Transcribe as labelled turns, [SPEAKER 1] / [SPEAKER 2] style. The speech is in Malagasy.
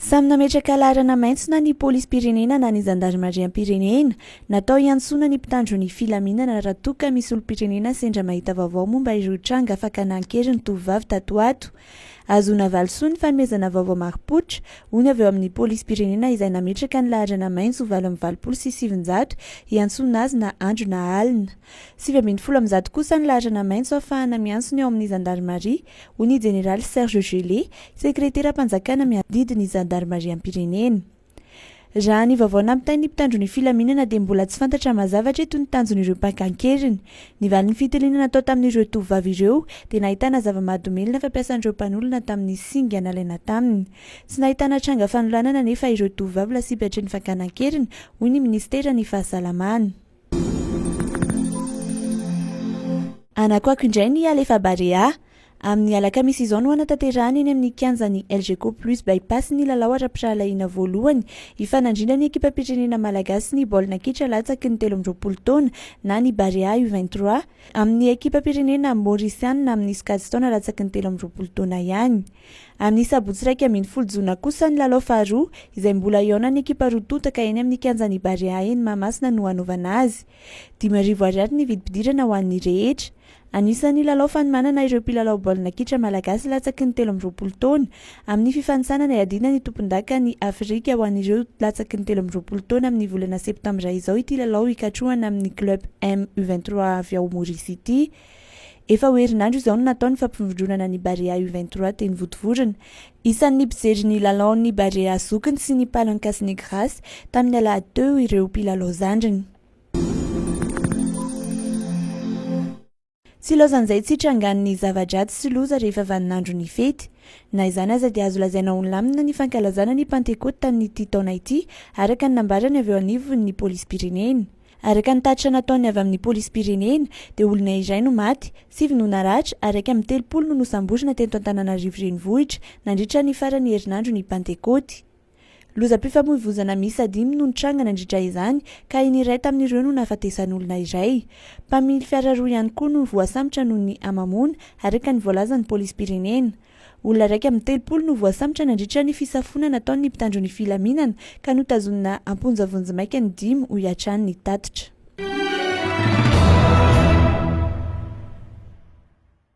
[SPEAKER 1] Samy nametraka laharana maitso na ny polisim-pirenena na ny zandarimariam-pirenena. Natao hiantsoana ny mpitandro ny filaminana raha toa ka misy olom-pirenena sendra mahita vaovao momba ireo tranga fakana an-keriny tovovavy tato ho ato. Ahazoana valisoa ny fanomezana vaovao marim-pototra, hoy ny avy eo amin'ny polisim-pirenena izay nametraka ny laharana maitso 988 hiantsoana azy na andro na alina. 119 kosa ny laharana maitso ahafahana miantso ny ao amin'ny zandarimaria, hoy ny jeneraly Serge Gellé, sekreteram-panjakana miadidy ny zandarimariam-pirenena. Raha ny vaovao nampitain'ny mpitandro ny filaminana dia mbola tsy fantatra mazava hatreto ny tanjon'ireo mpaka an-keriny. Ny valin'ny fitiliana natao tamin'ireo tovovavy ireo dia nahitana zava-mahadomelina fampiasan'ireo mpanolona tamin'ny singa nalaina taminy. Tsy nahitana tranga fanolanana anefa ireo tovovavy lasibatry ny fakana an-keriny, hoy ny minisiteran'ny fahasalamana. Hanakoako indray ny Alefa Barea. Amin'ny alakamisy izao no hanatanterahana eny amin'ny kianjan'ny Elgeco Plus Bypass ny lalao ara-pirahalahiana voalohany hifanandrinan'ny ekipam-pirenena malagasy ny baolina kitra latsaky ny 23 taona na ny Barea U23 amin'ny ekipam-pirenena maorisianina amin'ny sokajin-taona latsaky ny 23 taona ihany. Amin'ny sabotsy 11 jona kosa ny lalao faharoa, izay mbola hihaonan'ny ekipa roa tonta ka eny amin'ny kianjan'ny Barea eny Mahamasina no hanaovana azy. 5000 ariary ny vidim-pidirana ho an'ny rehetra. Anisan'ny lalao fanomanana ireo mpilalao baolina kitra malagasy latsaky ny 23 taona, amin'ny fifanintsanana hiadiana ny tompondakan'i Afrika ho an'ireo latsaky ny 23 taona amin'ny volana septambra izao ity lalao hikatrohana amin'ny Club M U 23 avy ao Maurice ity. Efa ho herinandro izao no natao ny fampivondronana ny Barea U 23 teny Vontovorona. Isan'ny mpijery ny lalaon'ny Barea zokiny sy ny Palancas Negras tamin'ny alahady teo ireo mpilalao zandriny. Tsy ilaozan'izay tsy hitrangan'ny zava-dratsy sy loza rehefa vaninandron'ny fety. Na izany aza dia azo lazaina ho nilamina ny fankalazana ny Pantekoty tamin'ity taona ity, araka ny nambarany avy eo anivon'ny polisim-pirenena. Araka ny tatitra nataon'ny avy amin'ny polisim-pirenena dia olona iray no maty, sivy no naratra ary 31 no nosamborina teto Antananarivo Renivohitra nandritra ny faran'ny herinandro ny Pantekôty. Lozam-pifamoivozana miisa dimy no nitranga nandritra izany ka ny iray tamin'ireo no nahafatesan'olona iray. Mpamily fiara roa ihany koa no voasambotra noho ny hamamoana, araka ny voalazan'ny polisim-pirenena. Olona 31 no voasambotra nandritra ny fisafoana nataon'ny mpitandro ny filaminana ka notazonina am-ponja vonjimaika ny dimy, hoy hatrany ny tatitra.